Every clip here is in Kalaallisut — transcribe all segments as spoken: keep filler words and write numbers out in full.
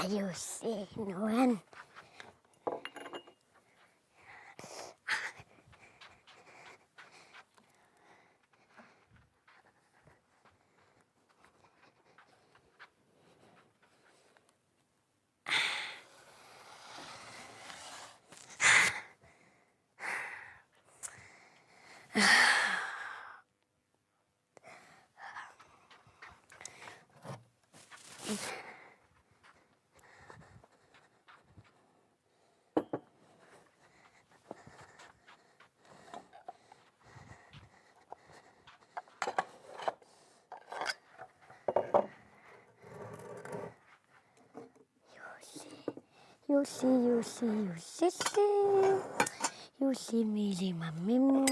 Ajusi nuan. Juulli, juulli, juullilli. Juulli miili mammimmu.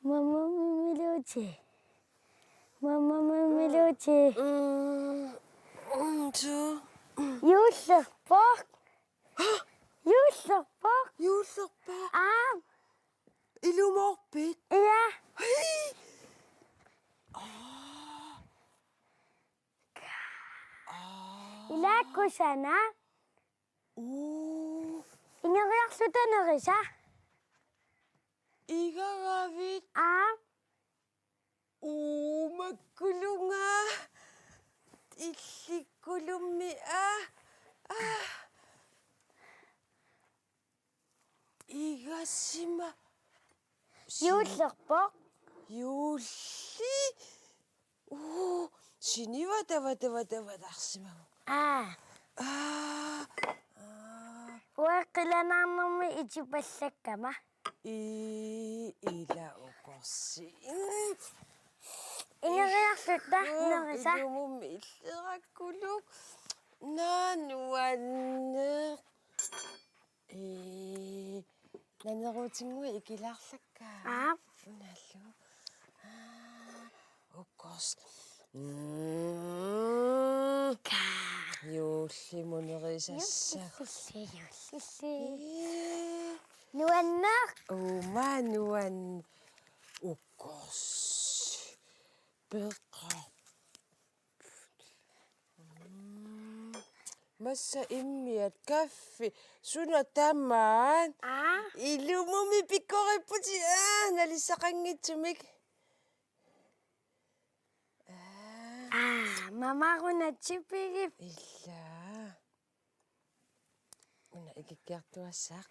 Mamma mimiluuti. Mamma mimiluuti. Mm, mm, tu. Juullerpoq. Juullerpoq. Juullerpoq. Aap. Ilumoorpit? Ia. Hei. Aa. Aa. Ilaa kusanaq. Uu. Ineriarluta nerisa. Igagavit. Aap. Uumakkulunga. Illikkulummi. Aa. Aa. Igasima. Juullerpoq. Juulli. Uu, siniva tava tava tava tarsimagu. Aa. Aa. Aa. Uanga qilanaarnermi itipallakkama. Ii, ila ukorsi. Ineriarluta nerisa. Ilumummi illerakkulu. Naa nuanneq. Ee, naneruutinnguit ikilaarlakka. Aap. Unalu. Aa, ukors. Mm. Juullimut nerisassaaq. Juullilli, juullilli. Ee. Nuanneq. Uuma nuan ukors. Peqar. Mm. Massa immiat kaffi. Suna tamaat. Aa. Ilumummi pikkoripputit. Aa, nalissaqanngitsumik. Aa. Aa, mamaruna tipigip. Ila. Una ikikkiartuassaq.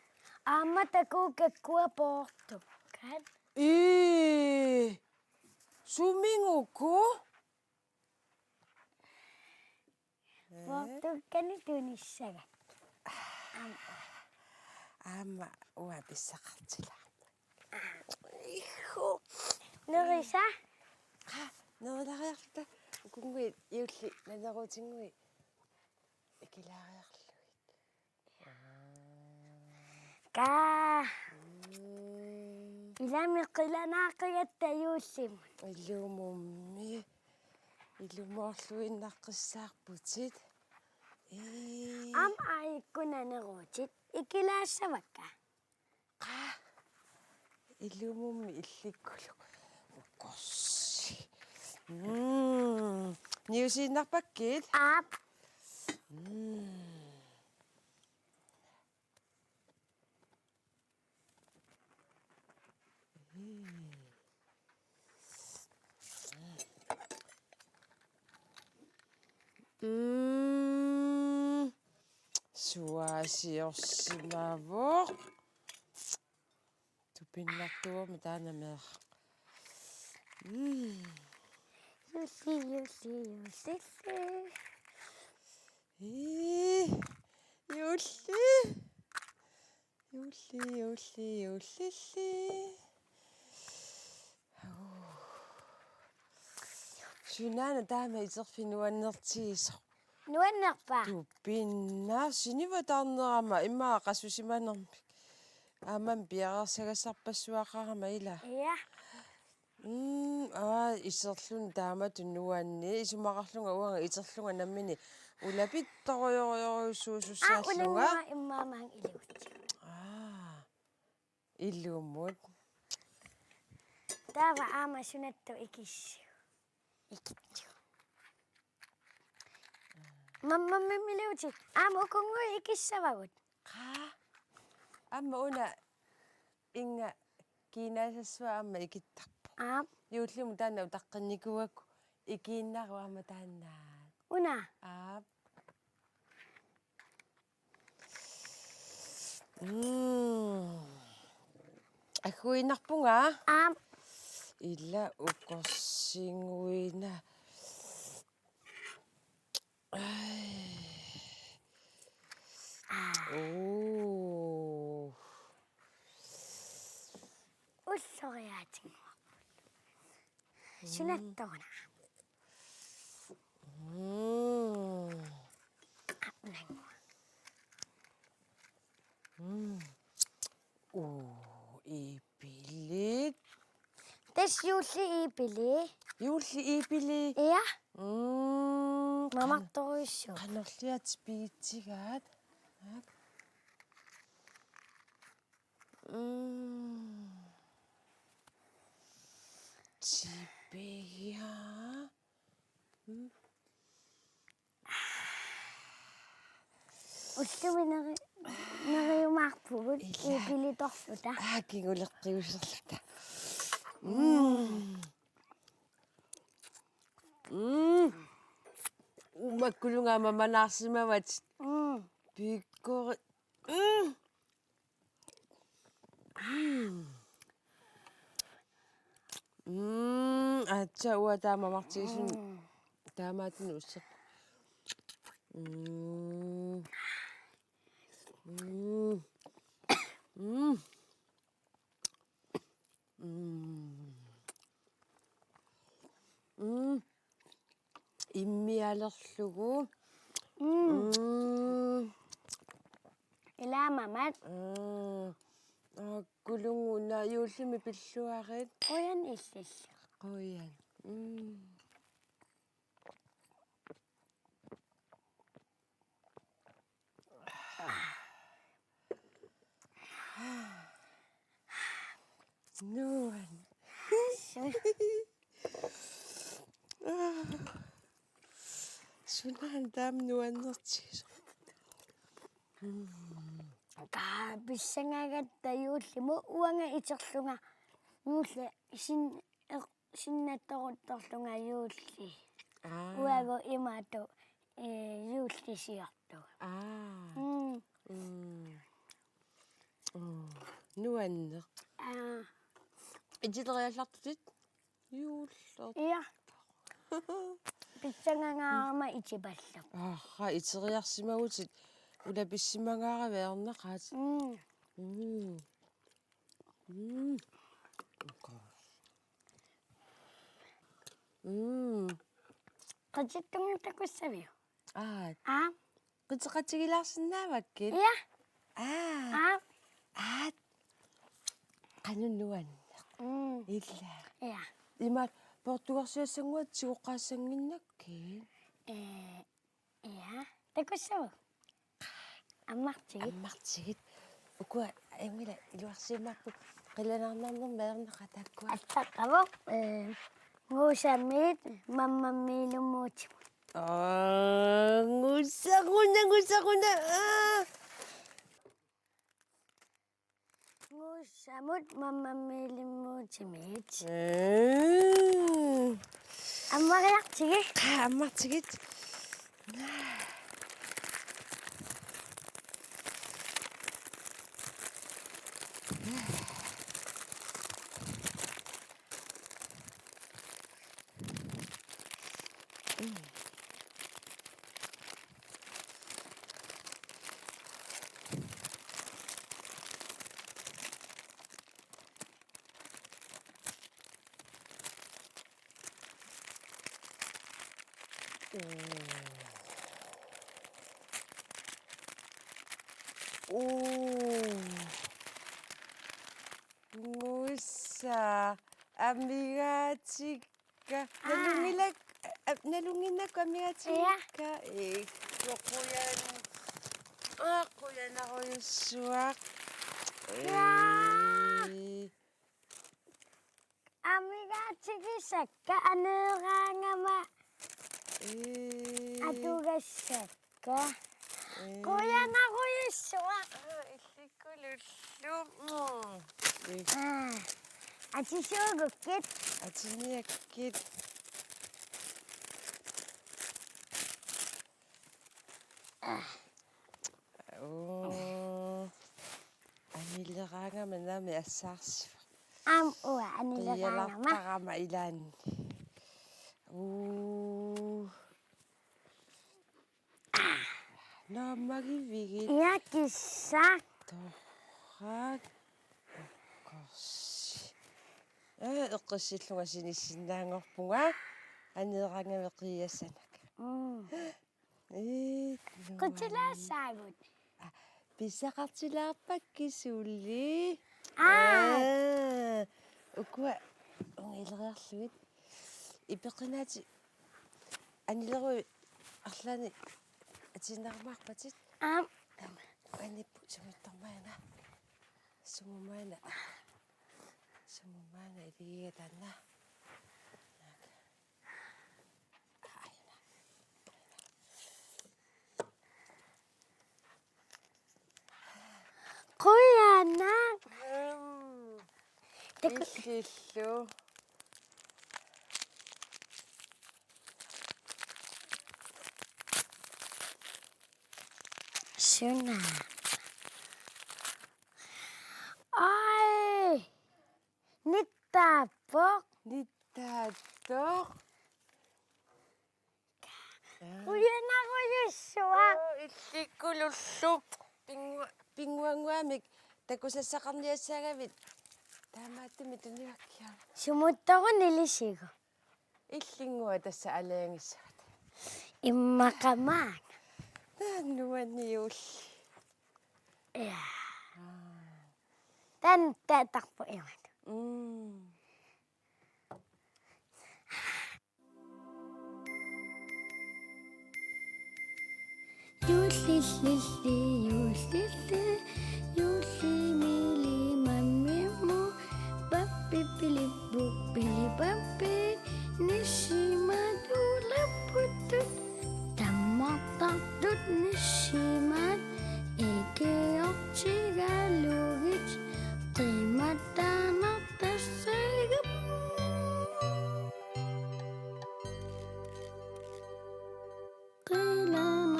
Aamma takuuk kakkua poortukkat. Ii. Suminnguuku? Poortukkanik tunissagat. Aamma. Aamma uanga pissaqartilaarpunga. Ihu. Nerisa? Aa, nerulaariarluta. Ukunnguit juulli naneruutinnguit ikilaariarlugit. Kaa. Mm. Ilami qilanaaqigatta juullimut. Ilumummi. Ilumoorluinnaqqissaarputit. Ee. Aamma aajuku naneruutit. Ikilaassavakka. Qaa. Ilumummi illikkulu. Ukorsi. Mm. Niusiinnarpakkit? Aap. Mm. Mm. Suaasiorsimavoq. Tupinnartuummi taanna meeraq. Mm. Juulli, juulli, juullilli. Ii, juulli. Juulli, juulli, juullilli. Uu. Sunaana taama iterfik nuannertigisoq. Nuannerpa? Tupinnaq, siniva taarnerama immaqa qassusimanermik. Aamma piareersagassarpassuaqarama ila. Ja. Mm, aa, iserluni taamatut nuanni, isumaqarlunga uanga iterlunga nammineq ulapittorujorujorujussuusussaallunga. Aa, unannguaq immaqa maanga ilugut. Aa, ilumut. Taava aamma sunatta ikissi. Ikittu. Mamma, mamma, iluuti. Aamma ukunnguit ikissavagut. Qaa. Aamma una inga kiinaasassua aamma ikittarpoq. Aap. Juullimut taanna utaqqinnikuuakku ikiinnaruama taanna. Una. Aap. Mm. Agguiinnarpunga. Aap. Ila ukorsinnguina. Ai. Aa. Uu. Ulloriaatinngua. Sunattoruna. Mm. Aa, unannguaq. Mm. Uu, iipilit. Tassa juulli iipili. Juulli iipili. Ja. Mm, mamartorujussuupput. Qanorliaq tipigitsigaat. Aak. Mm. Tipigiaq. Mm. Ullumi neri-, neriumaarpugut. Ila. Iipilitorluta. Aa, kinguleqqiuserluta. Mm. Mm. Umakkulunga mamanaarsimavatit. Mm. Pikkori. Mm. Mm. Mm, aatsaat uanga taama mamartigisumik. Mm. Taamaattumik usseq. Mm. Mm. Mm. Mm. Mm. Immialerlugu. Mm. Mm. Ilaamamat. Mm. Aakkulunnguaq juullimi pilluarit. Qujan illillu. Qujan. Mm. Nuan. Sunaana taama nuannertigisoq. Kaa pissangagatta juullimut uanga iterlunga juulli sin-, er-, sinnattoruttorlunga juulli. Aa. Uagut imaattoq, ee, juullisiortoq. Aa. Mm. Mm. Mm. Nuanneq. Aa. Itileriallartutit? Juullor. Ja. Pissangagaarama itipallap. Aha, iteriarsimagutit ulapissimagaara ajornaqaat. Mm. Mm. Mm. Okay. Mm. Qatittunga takussaviuk? Aa. Aa. Qiteqatigilaarsinnaavakkit? Ja. Aa. Aa. Aa. Qanoq nuanneq. Mm. Ila. Ja. Ima poortugarsiassannguaq tigoqqaassannginnakkit? Ee, ja. Takussavut? Ammartigit. Ammartigit. Ukua ajunngilaq iluarsiimaarput qilanaarnarnermik ajornaqaat taakkua. Allaqqavoq, ee, Nguusamit Mammammiilummuutimut. Aa, Nguussaruna, Nguussaruna, aa. Nguussamut Mammammiilummuutimit. Mm. Ammariartigit. Aa, ammartigit. Uu. Ngusa. Amigaatikka. Aa. Nalunngilak-, a-, nalunnginnakku amigaatikka. Ja. Ee, qujan-, aa, qujanarujussuaq. Ja. Ee. Amigaatigisakka aneeraangama. Ee. Atugassakka. Ee. Qujanarujussuaq. Aa, illikkulullu. Mm. Ee. Aa. Atisuugukkit. Atiniakkit. Uu. Anileraangama naamik assaarsivoq. Aamma uanga anileraangama. Qiialartarama ilaanni. Uu. Naammagivigit. Ia kissa. Torrak. Eqqorsi. Ee, eqqissillunga sinissinnaanngorpunga. Aneraangami qiiassanaka. Mm. Ee, nuann-. Qutilaassaagut. Aa, pissaqartilaarpakka suli. Aa. Aa, ukua ungileriarlugit. Ipeqqinaatit anileruit arlaannik atiinnarmaarpatit. Aap. Taama. Uaniippoq sumuttormaana. Sumumaana. Sumumaana iligiga taanna. Naak. Qujanaq. Mm. Taku- Illillu. Suna. Ai. Nittaappoq. Nittaattoq. Qujanarujussuaq. Aa, illikkulullu. Pinngu-, pinnguannguamik takusassaqarniassaagavit. Taamaattumik tunivakkiaruk. Sumuttoruna ilisigu. Illinnguaq tassa alajangissavat. Immaqa maanga. Taanna nuanniulli. Ja. Aa. Taanna tatarpoq imaattoq. Mm. Juullillilli, juullilli, juullimili mammimmu, pappi pilippu pilipappit, nissimaat juullipputtut, tammartartut nissimaat, ikiortigalugit, qimattanartassagami.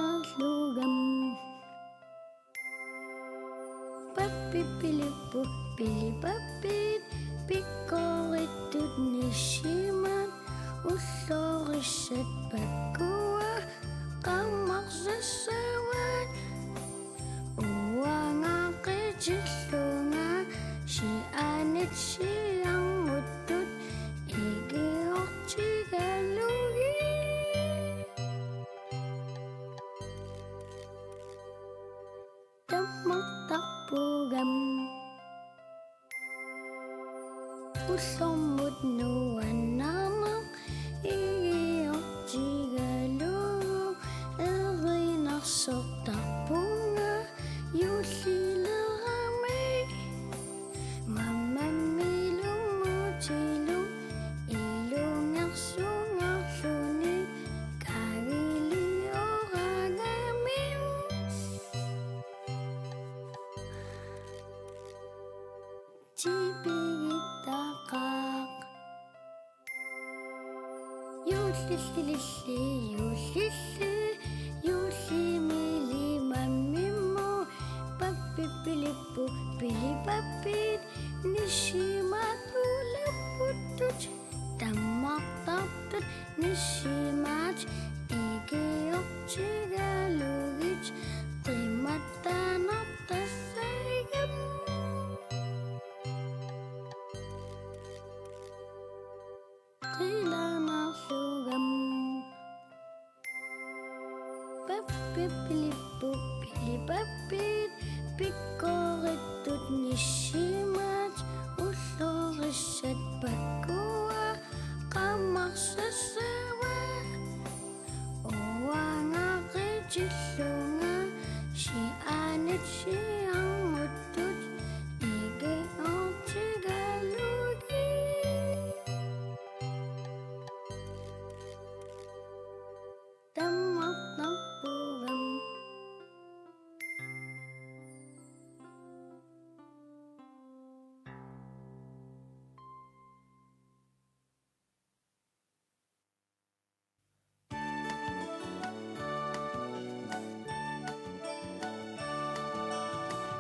Qilanarlugami. Pappi pilippu pilipappit, pikkorittut nissimaat, ullorissat pakkua, qamarsassavaat. Uanga qitillunga sianit siarmuttut ikiortigalugit. Tammartarpugami. Ullormut nuannerneq ikiortigalugu erinarsortarpunga juullilerami. Mammammilu Muutilu ilungersungaarluni kagilioragami. Tipigittaqaaq. Juullillilli, juullilli, juullimili mammimmu, pappi pilippu pilipappit, nissimaat juullipputtut, tammartartut nissimaat, ikiortigalugit, qimattanartassagami. Qilanarlugami. Pippilippu pilipappit, pikkorittut nissimaat, ullorissat pakkua, qamarsassavaat. Uanga qitillunga, sianit sianguttut, ikiortigalugit. Tammartarpuvam.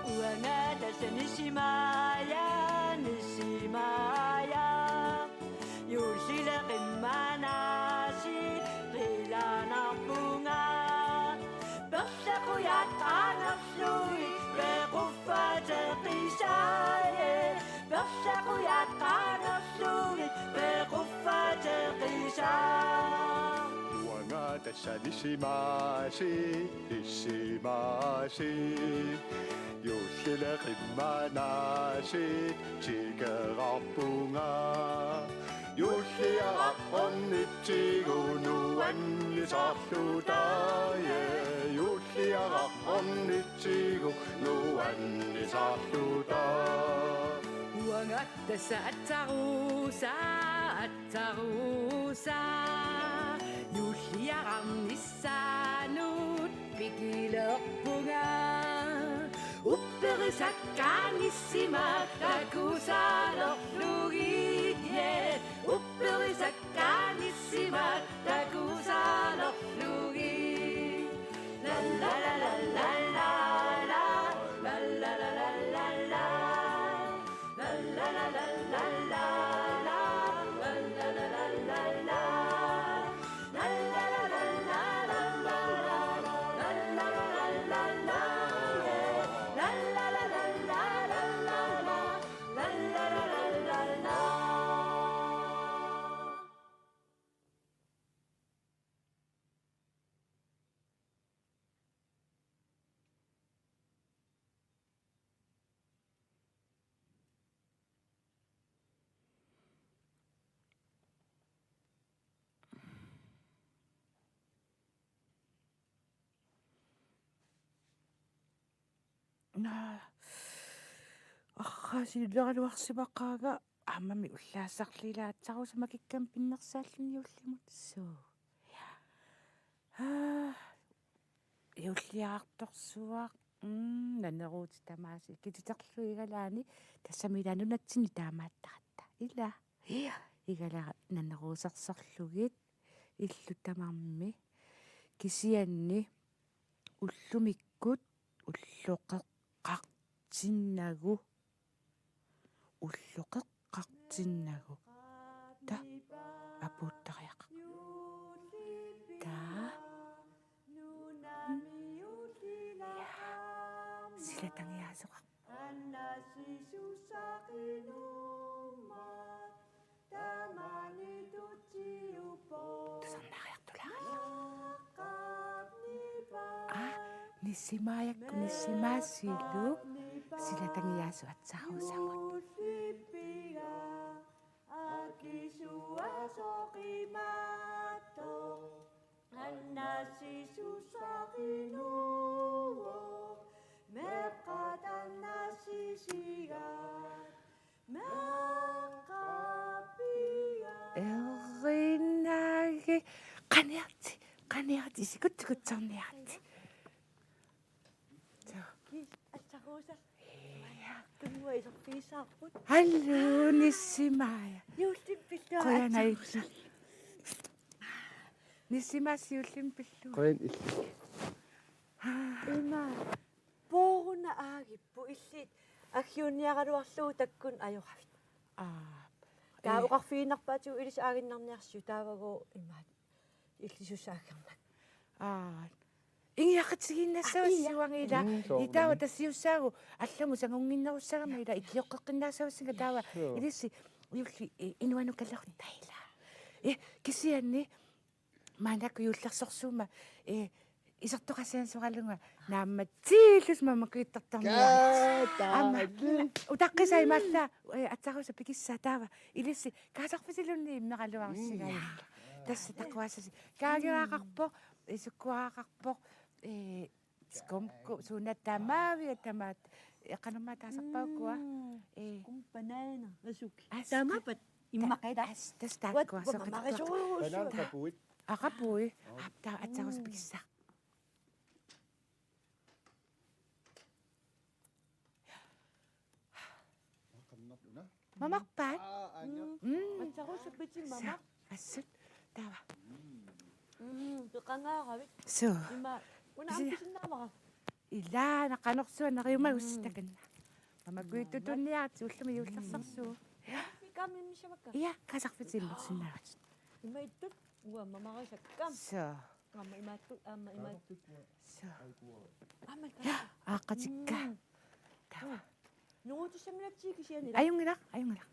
Uanga tassa Nissimiit, Nissimiit. Juullile qimmanaasiit qilanarpunga. Perlaqujat qanerlugit pequffateqisai. Perlaqujat qanerlugit pequffateqisai. Uanga tassa Nissimiit, Nissimiit. Juullile qimmanaasiit tikerarpunga. Juulliaraq ornitsigu nuannisarluta, ja. Juulliaraq ornitsigu nuannisarluta. Uanga tassa Atsaruusa, Atsaruusa. Juulliaraq nissaanut pikilerpunga. Upperisakkaat nissimaat takusalerlugit, ja. Upperisakkaat nissimaat takusalerlugit. La la la la la la la. La la la la la la. Naa. Arraa, siuleraluarsimaqaanga, aammami ullaasarli ilaa Atsaruusa makikkami pinnersaalluni juullimut. Suu. Ja. Aa, juulliartorsuaq. Mm, naneruutit tamaasa ikititerlugit igalaani, tassami ilaa nunatsinni taamaattaratta. Ilaa. Ja. Igalaara naneruusersorlugit. Illut tamarmi. Kisianni ullumikkut ulloqeqqartinnagu. Ulloqeqqartinnagu. Ta. Apuuttariaqarpoq. Ta. Ja. Silatangiaasoqarpoq. Tusarnaariartulaarlugu. Aa, Nissimiiakkut Nissimaasilu silatangiaasoq Atsaruusamut. Erinagi. Qaniarti, qaniarti, isikutsikutsorniarti. Suu. Atsaruusa. Ja. Tunngua iserfigissavarput. Hallo, Nissimii. Juullimi pillunga. Qujanaq Atsaruusa. Illit. Nissimaasi, juullimi pillunga. Qujan illit. Ima. Pooruna aagippu illit aggiunniaraluarlugu takkunu ajoravit. Aa. Taava ee. Oqarfigiinnarpaatigut ilissi aaginnarniarsiuk taavagooq imaat illisussaaggernak. Aa. Ingiaqatigiinnassavassi. Aa, ia. Uanga ilaa. Mm, soorunami. Itaava tassiussaagu allamut sangunnginnerussagama ilaa ikioqqeqqinnaassavassinga taava. Suu. Ilissi juulli, eh, inuanukalerutta ilaa. Eh, kisianni maannakkut juullersorsuummat, eh, Isertoqassaasoralugu naammatsiillusi mamakujuttartarniarlusi. Kaa, aamma taali. Utaqqisa imaallaat, eh, aatsaarusaq pikissaa taava. Ilissi kaasarfisiluunniit immeraluarussigaluarluni. Mm. Tassa takuassasi. Kaageraaqarpoq, eh, sukkuaaqarpoq, eh, skumku, suuna tamaavia tamaat, eh, qanormaa taasarpaakkua. Mm. Eh. Skum bananer. Asuk. As-, tamaappat. Immaqa ila. As-, tassa taakkua. Uat, uat, soqutikkut. Mamarisuu. Bananer qapuit. Aa, qapuit. Aap, taava aatsaarusaq pikissaa. Mamarpaat? Aa, aana. Mm. Aatsaarusaq pitsi mamaq. Assut. Taava. Mm, peqangaaravit. Suu. Ima, una aamma pisinnaavara. Ilaa, naqanersuaq neriumagussi takanna. Mamakujuttutunniaritsi ullumi juullersarsuuvoq. Kaamimmisavakka. Ia, kaasarfitsi immersinnaavatit. Ima ittut, uanga mamarisakka. Suu. Aamma imaattut, aamma imaat. Suu. Aamma ika. Aaqqatikka. Mm. Taava. Nunguutissaminatsigit kisianni ila. Ajunngilaq, ajunngilaq.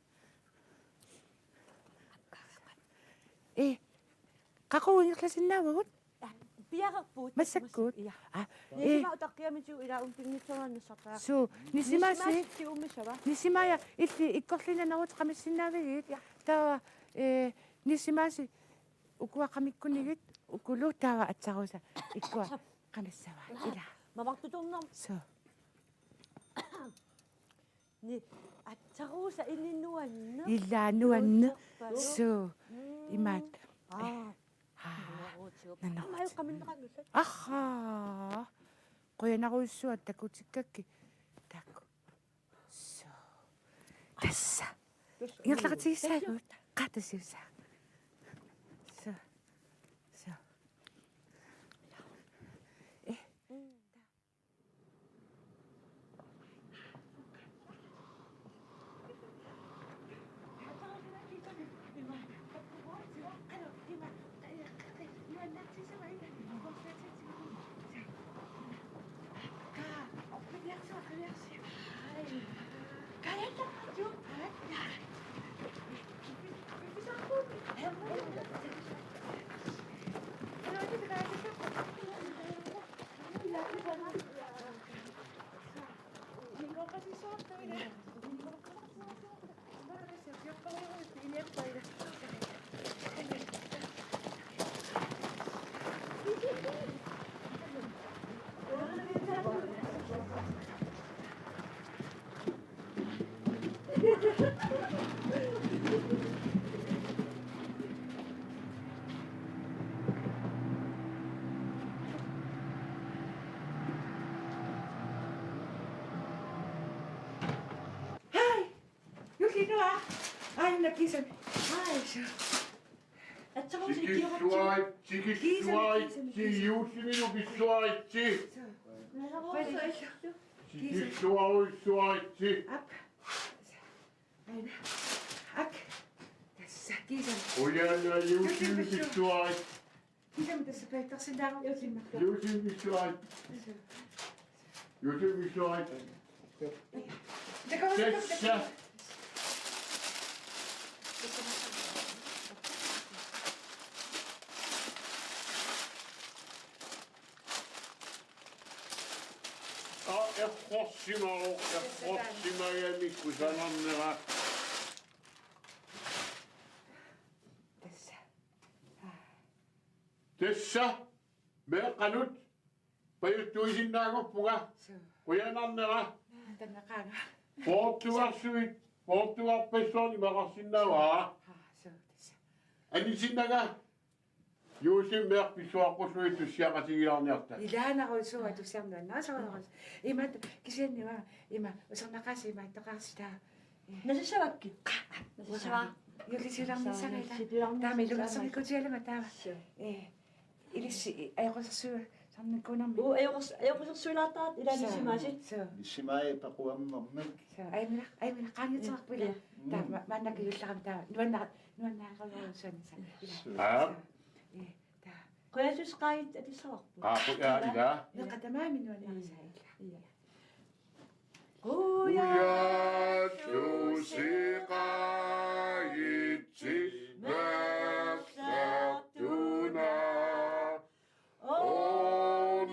Eh, qaqugu ingerlasinnaavagut? Piareerpugut. Massakkut? Ia. Aa, eh. Nisima utaqqiamitigut ila uunga pinngitsoorani nassartariaqarpoq. Suu, nisimasi. Nisimasi tiumisava. Nisimaaja illit ikkorliinnaq neruutit qamissinnaavigiit. Ia. Taava, eh, nisimasi ukua qamikkunigit, ukulu taava aatsaarusaq ikkua qamissavaat. Ila. Mamartutornermut. Suu. Ni, aatsaarusaq ini nuanneq. Ila nuanneq. Nuannerpalu. Suu. Mm. Imaat. Aa. Aa. Nanoq. Nanoq. Ima ajoqaminneqanngillat. Ahaa. Qujanarujussuaq takutikkakkit. Taakku. Suu. Tassa. Tassa. Ingerlaqatigissaagut. Qaa tassiussaa. Suu. Suu. Eh. Hej! Juullimi. Aajuna kiisami. Hej. Aatsaarusaq ikiorartigu. Tikilluaritsi, tikilluaritsi, kiisami, kiisami. Juullimi pissuaritsi. Suu. Nalaruussuaq. Tikilluarussuaritsi. Aap. Aajuna. Ak. Tassa kiisami. Qujanaq, juullimi pissuaritsi. Kiisami tassa paittarsinnaarutiinnaq. Juullimi pissuaritsi. Juullimi pissuaritsi. Tassa. Aa, errorsimavoq, errorsimagami kusanarnera. Tassa. Aa. Tassa. Meeqqanut pajuttuisinnaagorpunga. Suu. Qujanarnera. Tannaqaanga. Poortugarsuit, poortugarpassuarnik imaqarsinnaavara. Aa, suu, tassa. Anisinnaga. Juullimi meeqqat pissuaqqusuit tussiaqatigilaarniarta. Ilaanarusuaq tussiarniarnaasoraarus. Imaattoq kisianni uanga ima userneqaasi imaattoqarsitaa. Nasassavakkit. Nasassavaa. Juullisiilaarnissara ila. Sipilaarnissara. Taama ilungersunngikkuutigalugu taava. Suu. Eh, ilissi ajoqusersuisarnikuunermi. Uu, ajoqers-, ajoqusersuilaartaratta ila. Suu. Nisimasi. Suu. Nisimai paquammermik. Suu, ajunngilaq, ajunngilaq qaangiuteqarpoq ila. Mm. Taava ma-, maannakkut juulleraami taava. Nuanna-, nuannaarujussuanisa. Ila. Suu. Aap. Suu. Eh, taava. Qujasusqaagit atussavarput. Aa, quja-, ila. Meeqqat tamaasa nuannarisai ila. Ila. Qujasusqaagitsi meeqqat tuna. Oo.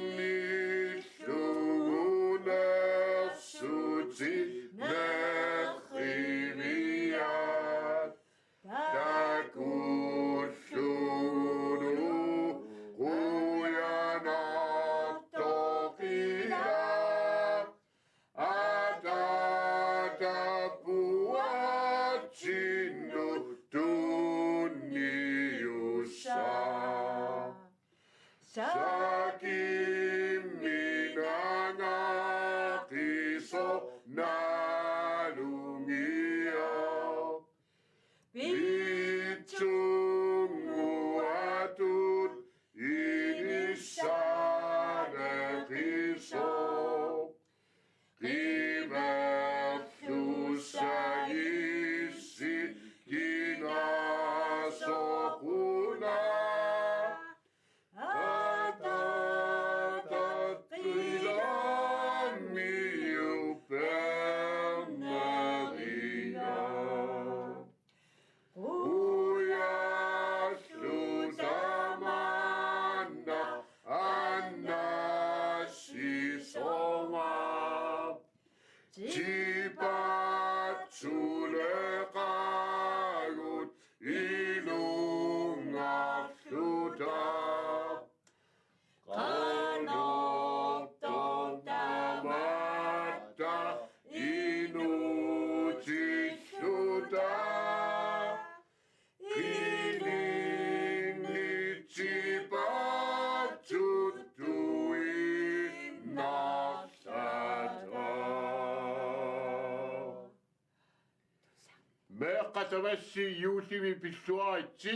Tamassi juullimi pilluaritsi.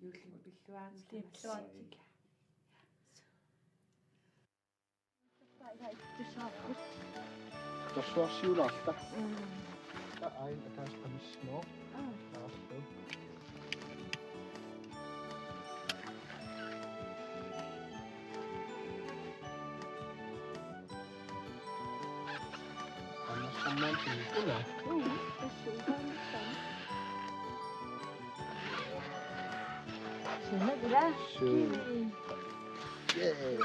Juullimi pilluaritsi. Tassuarsiulaarta. Taa ain ataas qamissimo. Aa. Taassu. Anna samman tikkuna. Mm, tassuugaannissaa. Suna kula. Suu. Kiwi. Yay.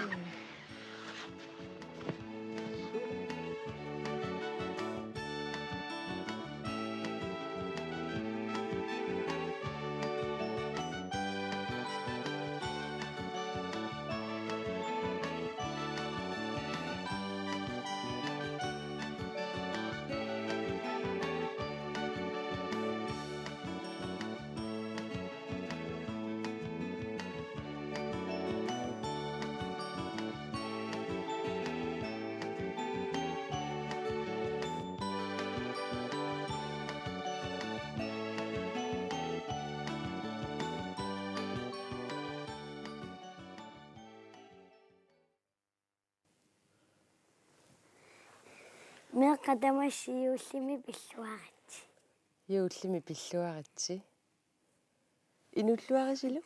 Meeqqat tamassi juullimi pilluaritsi. Juullimi pilluaritsi. Inulluarisilu?